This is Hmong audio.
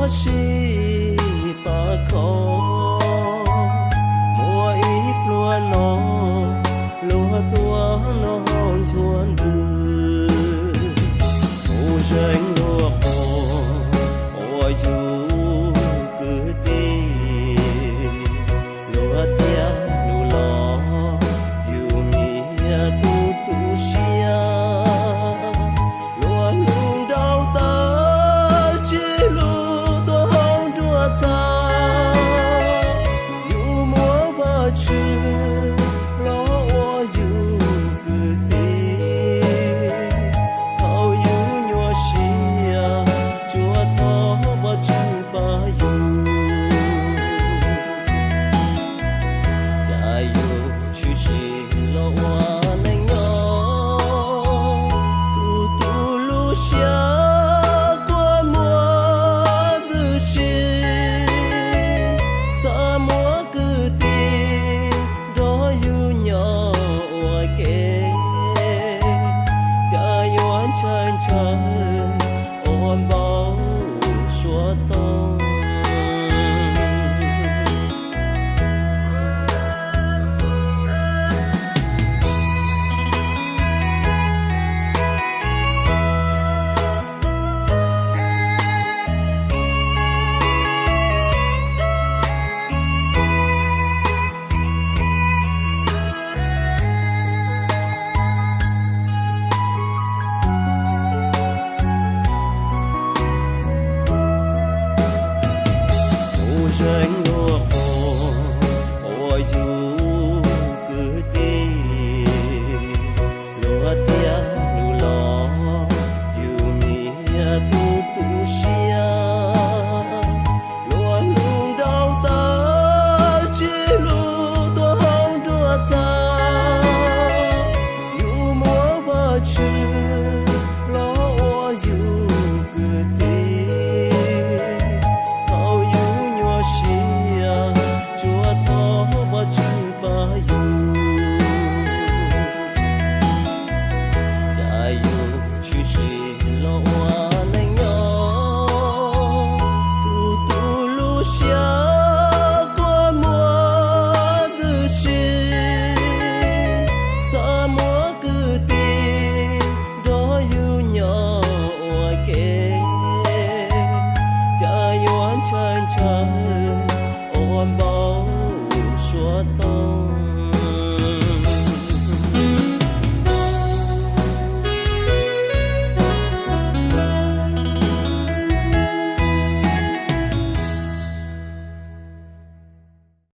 sib pab kho, muaj ib pluag no luag tuaj noj hauv ntxhua ntws, mus zeem luag qhov uas yus kwv tij, luag tias hnub los yus niaj tu tu siab, luag hlub nrau taw tsis hlub tuaj hauv nruab txaj, yus muab Vajtswv los ua yus kwv tij, thaum yus nyuaj siab tsuas thov Vajtswv pab yus. Cas yus tshwm sim los ua neej nyob, tus tus lub siab kua muag ntws si, xav muab kwv tij nrog yus nyob ua ke, cas yuav ntshai ntshai ua npau suav tau. Mus zeem luag qhov uas yus kwv tij, luag tias hnub los yus niaj tu tu siab, luag hlub nrau taw tsis hlub tuaj hauv nruab txaj, yus muab Vajtswv los ua yus kwv tij, thaum yus nyuaj siab tsuas thov Vajtswv pab yus. Cas yus tshwm sim los ua neej nyob, tus tus lub siab kua muag ntws si, xav muab kwv tij nrog yus nyob ua ke, cas yuav ntshai ntshai ua npau